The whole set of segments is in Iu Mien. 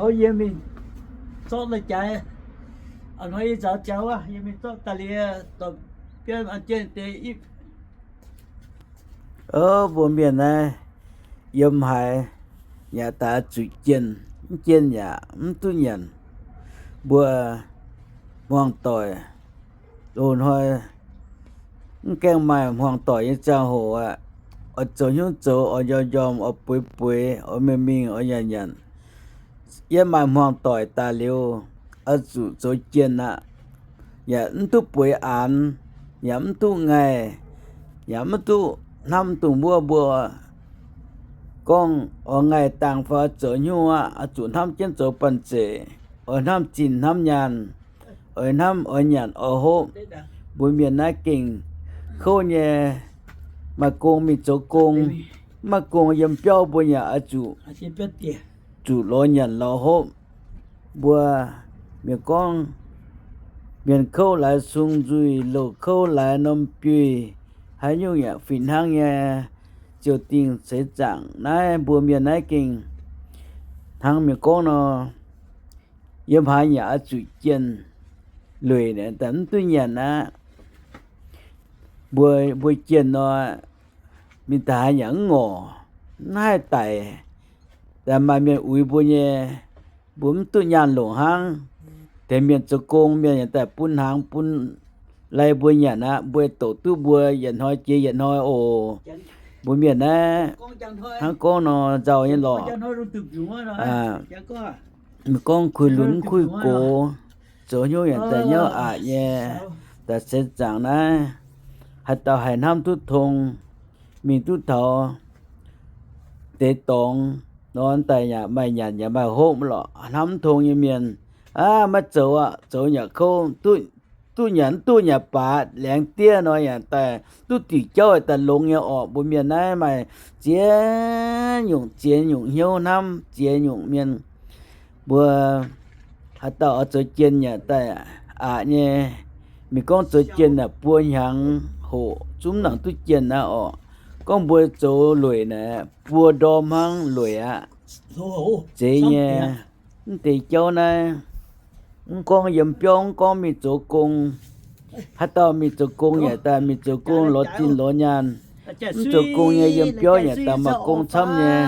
Yie mingh zorqv lai-jaaix, a'hnoi yie nzaaux jaux wuov, yie mingh zorqv daaih liuz, dorh biauv an jienv deix ipv. O, mbuo mienh naaiv yiem haaix yaac daaih zuqc jienh, mv jienh yaac mv duqv nyanc. Mbuo hmuangx doic, loz-hnoi mv gaengh maaih hmuangx doic nyei ziangh hoc aqv, oix zoux hnyouv zoux, oix njormh njormh, oix bueix bueix, oix mingh mingh, oix nyanc nyanc. Yiem maaih hmuangx doic daaih liuz, oix zuqc zoux jienh aqv. Yaac mv duqv bueix aanx, yaac mv duqv ngaih, yaac mv duqv hnamv dongh wuov mbuo gorngv oix ngaih dangh fai zoux hnyouv aqv. Oix zuqc hnamv jienv zoux banh zeic, oix hnamv zinh hnamv nyaanh, oix hnamv oix nyanc oix hopv. Mbuo mienh naaiv gengh kouv nyei, maaih gong mingh zoux gong, mv maaih gong yiem biauv mbuo yaac oix zuqc, zuqc lorz nyanc lorz hopv. Mbuo mienh gorngv, mienh kouv laaix sung nzuih, louc kouv laaix norm biuih, haaix nyungc yaac fih hnangv nyei. Ziouc dingh seix zaangc naaiv mbuo mienh naaiv gengh hnangv mienh gorngv nor, yiem haaix yaac oix zuqc jienh, lueic daaih mv duqv nyanc aqv. Mbuo, mbuo jienh nor, mingh daaih haaix yaac mv ngorc, mv haih daic. Daaih maaih mienh uix mbuo nyei, mbuo mv duqv nyaanh longc hnangv. Tengx mienh zoux gong, mienh yaac daaih bun hnaangx bun lai mbuo nyanc aqv. Mbuo doqc duqv mbuo yietc hnoi jiex yietc hnoi oc. Mbuo mienh naaiv hnangv gorngv nor nzauh nyei lorqc. Mv gorngv kuih lunx kuih gox, zoux hnyouv yaac daaih nyauv aqc nyei, daaih seix zaangc naaiv, haaix dauh haih hnamv duqv tong, mingh duqv taux deix dorngx nor, daaih yaac maaih nyanc yaac maaih hopv lorqc. Hnamv mv tong nyei mienh, aav, maiv zoux aqv, zoux yaac kouv, duqv nyanc mv duqv yaac baac, laengz diev nor yaac daaih duqv diuc jauv daaih longx nyei orqc. Mbuo mienh naaiv maaih ziex nyungc ziex nyungc hnyouv hnamv ziex nyungc mienh. Mbuo haaix dauh oix zoux jienh yaac daaih aqc nyei. Mingh gorngv zoux jienh naaic buo hnyangx hoc zungv nangc duqv jienh aqv orqc. Gorngv mbuo zoux lueic naaic buo ndorm hnangv lueic aqv. Zeiz nyei. Mv deix jauv naaiv, mv gorngv yiem biauv, mv gorngv mingh zoux gong, haaix dauh mingh zoux gong yaac daaih mingh zoux gong lorz zinh lorz nyaanh. Mv zoux gong nyei yiem biauv yaac daaih maaih gong camv nyei.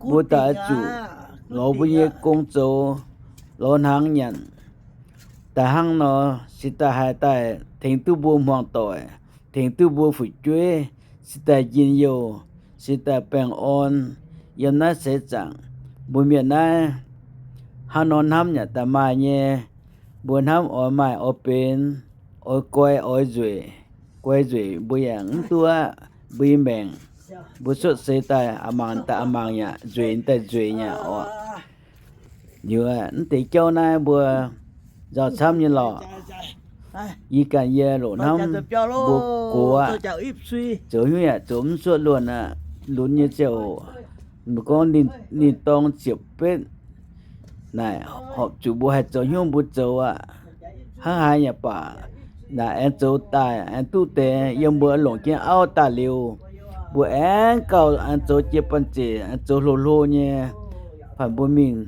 Mbuo daaih oix zuqc lorz mbuo nyei gong zoux, lorz hnaangx nyanc. Daaih hnangv nor, se daaih haaix daaih tengx duqv mbuo hmuangx doic, tengx duqv mbuo fu'jueiv, se daaih njien-youh, se daaih baengh orn. Yiem naaiv seix zaangc, mbuo mienh naaiv hnangv nor hnamv yaac daaih maaih nyei. Mbuo hnamv oix maaih oix benx, oix guai oix nzueic. Guai nzueic mbuo yaac mv duqv aqv. Mbuo nyei maengc, mbuo cuotv seix daaih a'mangc daaih a'mangc yaac nzueic daaih nzueic yaac orqc. Liuz mv deix jauv naaiv mbuo nzauh camv nyei lorqc. Yie ganh yie loc hnamv mbuo gox aqv, zoux hnyouv yaac zoux mv cuotv luonh aqv. Lunx nyei ziouc, mbuo gorngv ninh dorng ziepc betv naaic, horpc zuqc mbuo haih zoux hnyouv mbuo zoux aqv. Hnangv haaix yaac baac, naaic aengx zoux daaih aengx duqv deix. Yiem mbuo longc jienv auv daaih liuz, mbuo aengx gauh aengx zoux jiex banh zeic, aengx zoux hlo hlo nyei. Baac mbuo mingh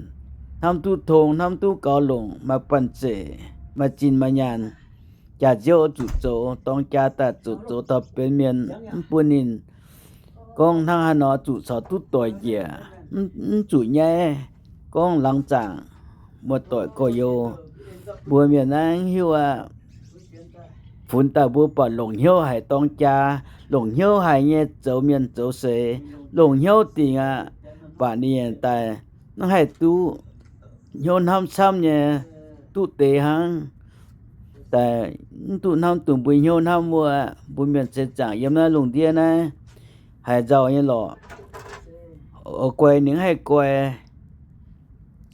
hnamv duqv tong, hnamv duqv gaux longc, maaih banh zeic, maaih zinh maaih nyaanh, jaax-nziouv zuqc zoux, dorng jaa daaih zuqc zoux taux benx mienh, mv bun ninh gorngv hnangv haaix nor zuqc caux duqv doic njiec, mv zuqc nyaiv gorngv laangz zaangc, muoz-doic gorx-youz. Mbuo mienh naaiv hiuv aqv. Funx daaih mbuo buatc longc hnyouv haic dorng jaa, longc hnyouv haic nyei zoux mienh zoux seix, longc hnyouv dingc aqv. Baac ninh daaih mv haih duqv hnyouv hnamv camv nyei, duqv deix hnangv. Daaih mv duqv hnamv dongh mbuo hnyouv hnamv wuov. Mbuo mienh seix zaangc yiem naaiv lungh ndiev naaiv haiz nzauh nyei lorqc. Oix guai ninh mv haih guai,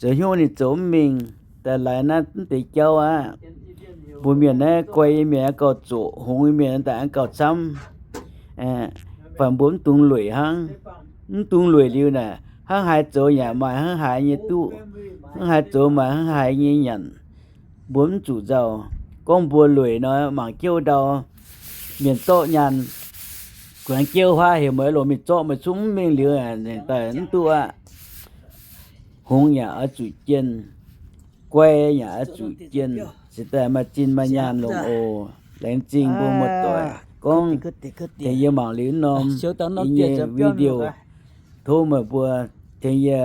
zoux hnyouv ninh zoux mv mingh. Daaih laaix naaiv mv deix jauv aqv. Mbuo mienh naaiv guai nyei mienh aengx gauh zoqc, hngongx nyei mienh daaih aengx gauh camv. Faanh mbuo mv dungx lueic hnangv. Mv dungx lueic liuz naaic, hnangv haaix zoux yaac maaih hnangv haaix nyei duqv, hnangv haaix zoux maaih hnangv haaix nyei nyanc. Mbuo mv zuqc nzauh. Gorngv mbuo lueic nor, mangc jienv wuov ndau mienh zorqv nyaanh, guaengx jienv wuov huaav heuc meih longc mingh zorqv, meih zungv mv mingh liuz, daaih mv duqv aqv. hngongx yaac oix zuqc jienh, guai yaac oix zuqc jienh, se daaih maaih zinh maaih nyaanh longc oc. Laengz zingh mbuo muoz-doic gorngv tengx yie mangc liuz norm yie nyei video. Tov meih mbuo tengx yie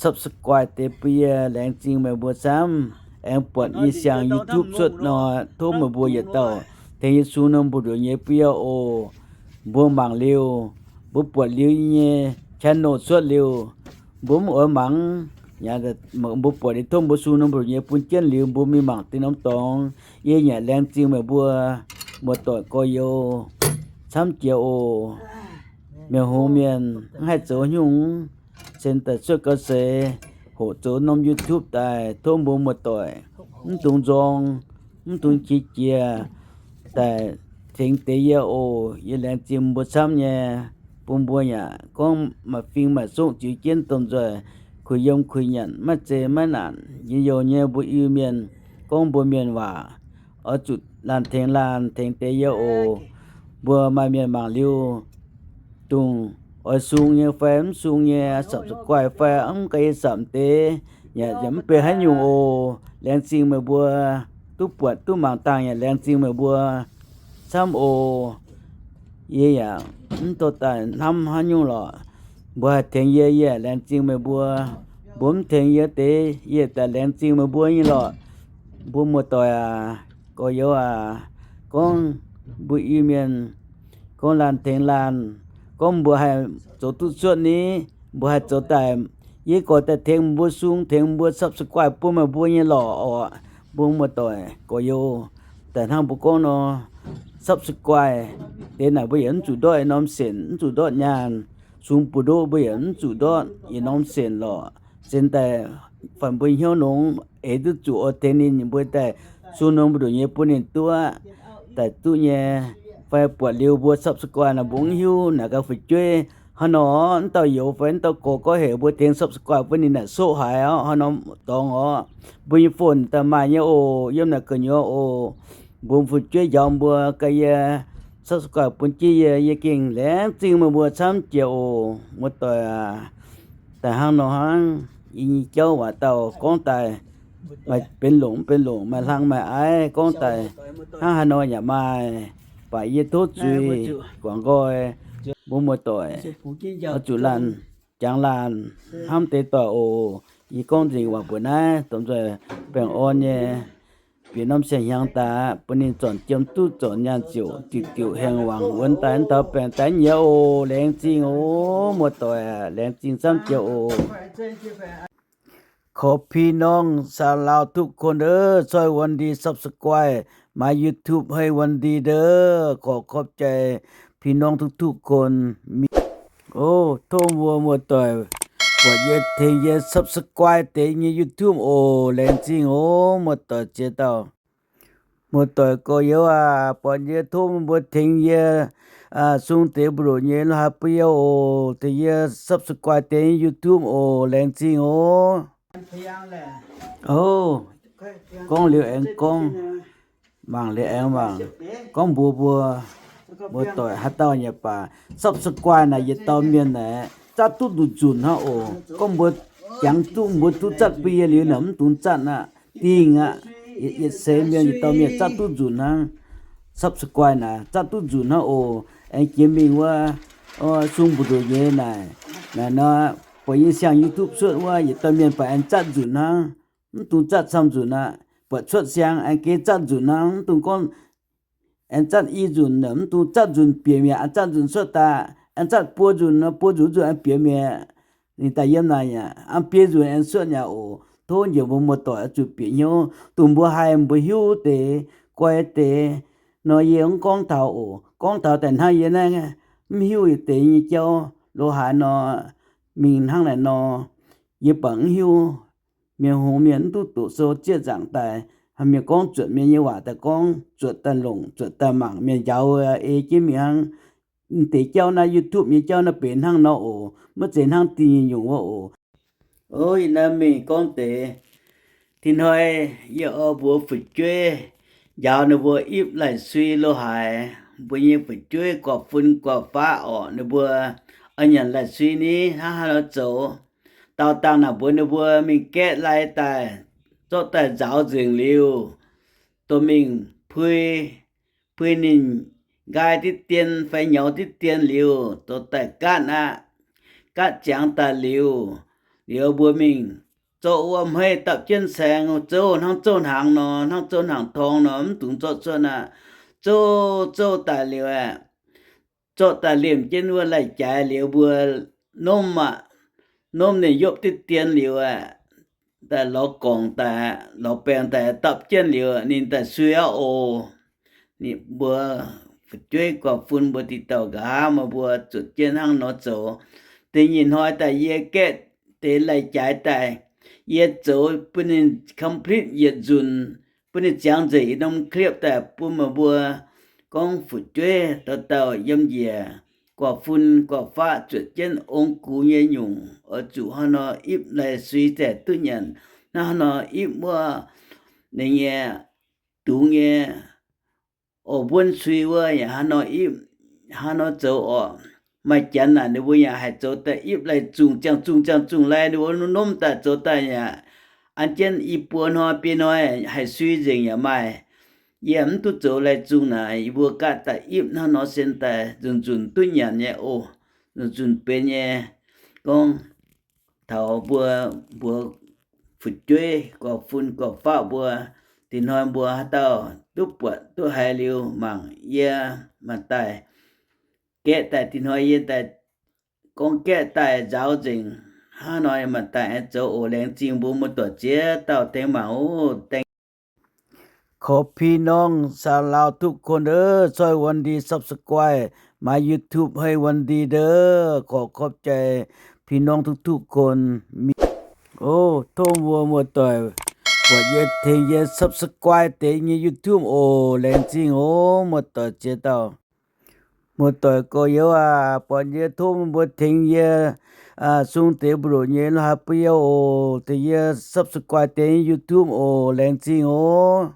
subscribe deix bun yie. Laengz zingh meih mbuo camv. Aengx buatc yie siang YouTube cuotv nor, tov meih mbuo yietc dauh tengx yie sung norm mbu'ndongx nyei bun yie oc. Mbuo mangc liuz, mbuo buatc liuz yie nyei channel cuotv liuz, mbuo mv oix mangc, mbuo buatc liuz tov mbuo sung norm mbu'ndongx nyei bun jienv liuz mbuo mingh mangc deix norm dorngx. Yie yaac laengz zingh meih mbuo muoz-doic gorx-youz camv jiex oc. Mienh hngongx mienh mv haih zoux nyungc, sen daaih cuotv gau seix hoqc zoux norm YouTube daaih. Tov mbuo muoz-doic mv dungx nzorng, mv dungx qiex jiez, daaih tengx deix yie oc. Yie laengz zingh mbuo camv nyei, bun mbuo yaac gorngv maaih fing maaih zongv ziux jienv domh nzoih, kuh yiem kuh nyanc, maiv zeiz maiv naanc. Yie youh nyei mbuo Iu-Mienh, gorngv mbuo mienh waac, oix zuqc laanh tengx laanh tengx deix yie oc. Mbuo maaih mienh mangc liuz, dongh oix sung nyei fai mv sung nyei, subscribe fai mv ganh yie samc deix, yaac mv benx haaix nyungc oc. Laengz zingh meih mbuo duqv buatc duqv mangc dangh yaac laengz zingh meih mbuo camv oc. Yie yaac mv dorh daaih hnamv haaix nyungc lorqc. Mbuo haih tengx yie, yie laengz zingh meih mbuo. Mbuo mv tengx yie deix, yie daaih laengz zingh meih mbuo nyei lorqc. Mbuo muoz-doic aac, gorx-youz aac, gorngv mbuo Iu-Mienh, gorngv laanh tengx laanh, gorngv mbuo haih zoux duqv cuotv ni, mbuo haih zoux daaih, yie gorx daaih tengx mbuo sung, tengx mbuo subscribe bun meih mbuo nyei lorqc oc. Mbuo muoz-doic gorx-youz, daaih hnangv mbuo gorngv nor, subscribe deix naaic mbuo yaac mv zuqc ndortv yietc norm sienc, mv zuqc ndortv nyaanh. Sung buoz-ndoqv mbuo yaac mv zuqc ndortv yietc norm sienc lorqc. Sen daaih fai mbuo hnyouv nongx eix duqv zuqc oix tengx ninh, mbuo daaih sung norm mbu'ndongx nyei bun ninh duqv, daaih duqv nyei. Fai buatc liuz mbuo subscribe naaic mbuo mv hiuv naaic ganh fu'jueiv hnangv nor, mv dauh youz fai mv dauh gorx gorngv heuc mbuo tengx subscribe bun ninh naaic soqv haic orqc, hnangv nor dorngx orqc. Mbuo nyei phone daaih maaih nyei oc, yiem naaic gu'nyuoz oc. Mbuo fu'jueiv njaaux mbuo ganh yie subscribe bun jienv yie, yie gengh laengz zingh meih mbuo camv jiex oc. Muoz-doic aac, daaih hnangv nor hnangv, yie nyei jauv waac dauh gorngv daaih, maaih benx longc mv benx longc, maaih hlang maaih aiv gorngv daaih hnangv haaix nor yaac maaih, baac yie tov zuiz guangc nqoi. Mbuo muoz-doic oix zuqc laanh jangx laanh hnamv deix doic oc. Yie gorngv nzengc waac mbuox naaiv, domh nzoih baengh orn nyei, bieqc norm siang-hnyangx daaih bun ninh zornc jiem duqv zornc nyaanh ziouc diuc diuc hengx wangc wuonx daaih, mv taux baengc daaih nyiex oc. Laengz zingh oc, muoz-doic, laengz zingh camv jiex oc. Khov พี่น้อง ชาวลาวทุกคน เด้อ ช่วยหวังดี subscribe my YouTube ให้หวังดี เด้อ ขอขอบใจ พี่น้องทุกๆ คน O, tov mbuo muoz-doic buatc yie tengx yie subscribe deix nyei YouTube oc. Laengz zingh oc, muoz-doic ziex dauh. Muoz-doic gorx-youz aac, buatc yie tov mbuo tengx yie sung deix mbu'ndongx nyei lo haaix bun yie oc. Tengx yie subscribe deix nyei YouTube oc. Laengz zingh oc. O, gorngv liuz aengx gorngv, mangc liuz aengx mangc. Gorngv mbuox mbuo muoz-doic haaix dauh nyei baac subscribe naaic yietc dauh mienh naaic zatv duqv nzunc nzunc hnangv oc. Gorngv mbuo jangx duqv, mbuo duqv zatv bun yie liuz naaic mv dungx zatv aqv. Dingh aqv. Yietc seix mienh yietc dauh mienh zatv duqv nzunc hnangv. Subscribe naaic zatv duqv nzunc hnangv oc. Aengx jiex mingh wuov sung mbu'ndongx nyei naaic, naaic nor, buatc yie siang YouTube cuotv wuov yietc dauh mienh baac aengx zatv nzunc hnangv. Mv dungx zatv camv nzunc aqv. Buatc cuotv siang aengx geh zatv nzunc hnangv. Mv dungx gorngv aengx zatv i nzunc, mv dungx zatv nzunc bieqc mi'aqv. Aengx zatv nzunc cuotv daaih, aengx zatv buo nzunc, buo nzunc zuqc aengx bieqc mi'aqv. Ninh daaih yiem naaic aqv, aengx biei nzunc aengx cuotv mi'aqv oc. Tov njiec mbuo muoz-doic oix zuqc bieqc hnyouv. Dongh mbuo haih mbuo hiuv deix, guai deix nor yie mv gorngv taux oc. Gorngv taux daaih hnangv yie naaiv mv hiuv deix nyei jauv lo haaix nor, mingh hnangv naaic nor, yie baac mv hiuv. Mienh hngongx mienh mv duqv doqc sou zieqv nzaangc daaih, mienh gorngv zuotc mienh nyei waac daaih gorngv, zuotc daaih longc, zuotc daaih mangc, mienh njaaux ei jienv mingh hnangv. Deix jauv naaiv YouTube nyei jauv naaiv benx hnangv nor oc. Maiv zeiz hnangv dingh nyei nyungc wuov oc. O, yie naaiv mingh gorngv deix. Tin hnoi yie oix mbuox fu'jueiv njaaux ninh mbuo ipv laih sui lo haaix, mbuo nyei fu'jueiv guaih fun guaih faqv orqc, ninh mbuo oix nyanc laih sui ni hnangv haaix nor zoux. daaux dangh naaic mbuox ninh mbuo mingh gaeqv lai daaih, zorqv daaih nzaaux nzengc liuz, dorh mingh pui, pui ninh nqaai diqv dien fai nyouz diqv dien liuz, dorh daaih gaatv aqv. Gaatv ziangx daaih liuz, liuz mbuo mingh zorqv wuov hmeiv dapv jienv saeng zouv hnangv zouv hnaangx nor, hnangv zouv hnaangx torng nor, mv dungx zorqv cuotv aqv. Zouv, zouv daaih liuz aeqv, zorqv daaih liemh jienv wuov lai-jaaix liuz mbuo nomv aqv. Nomv ninh yopv diqv dien liuz aeqv, daaih lorz gorngc daaih, lorz baengx daaih dapv jienv liuz, ninh daaih sui aqv oc. Ninh mbuo fu'jueiv guaax-fun mbuo diqc dauh nqa'haav meih mbuo zuotc jienv hnangv nor zoux. Da'nyeic hnoi daaih yie gaeqv deix lai-jaaix daaih, yie zoux bun ninh complete yietc nzunc, bun ninh ziangx nzengc yietc norm clip daaih bun meih mbuo gorngv fu'jueiv dauh dauh yiem njiec guaax-fun guaax-faqv zuotc jienv ong gux nyei nyungc oix zuqc hnangv nor ipv lai sui daaih duqv nyanc, hnangv nor ipv wuov ninh nyei dungz nyei orv mbuonv sui wuov yaac hnangv nor ipv, hnangv nor zoux orqc. Maaih janx naaic ninh mbuo yaac haih zoux daaih ipv lai zungh ziangh zungh ziangh zungh lai, ninh mbuo nomv daaih zoux daaih yaac an jienv i buo hnoi biei hnoi haih sui nzengc yaac maaih. Yie mv duqv zoux lai zungh naaic, yie mbuo gaatv daaih ipv hnangv nor sen daaih nzunc nzunc duqv nyanc nyei oc. Nzunc nzunc benx nyei. Gorngv taux mbuo, mbuox fu'jueiv guaax-fun guaax-faqv mbuo, dingc hnoi mbuo haaix dauh duqv buatc duqv haiz liuz mangc yie maaih daaih gaeqv daaih, dingc hnoi yie daaih gorngv gaeqv daaih nzaaux nzengc. Hnangv nor maaih daaih aengx zoux oc. Laengz zingh mbuo muoz-doic ziex dauh tengx mangc oc. ขอพี่น้องชาวลาวทุกคนเด้อ ช่วยวันดี subscribe my YouTube ให้วันดีเด้อ ขอขอบใจพี่น้องทุกๆ คน มี โอ้ tov mbuo muoz-doic buatc yie tengx yie subscribe deix nyei YouTube oc. Laengz zingh oc muoz-doic ziex dauh. Muoz-doic gorx-youz aac, buatc yie tov mbuo tengx yie sung deix mbu'ndongx nyei lo haaix bun yie oc. Tengx yie subscribe deix nyei YouTube oc. Laengz zingh oc.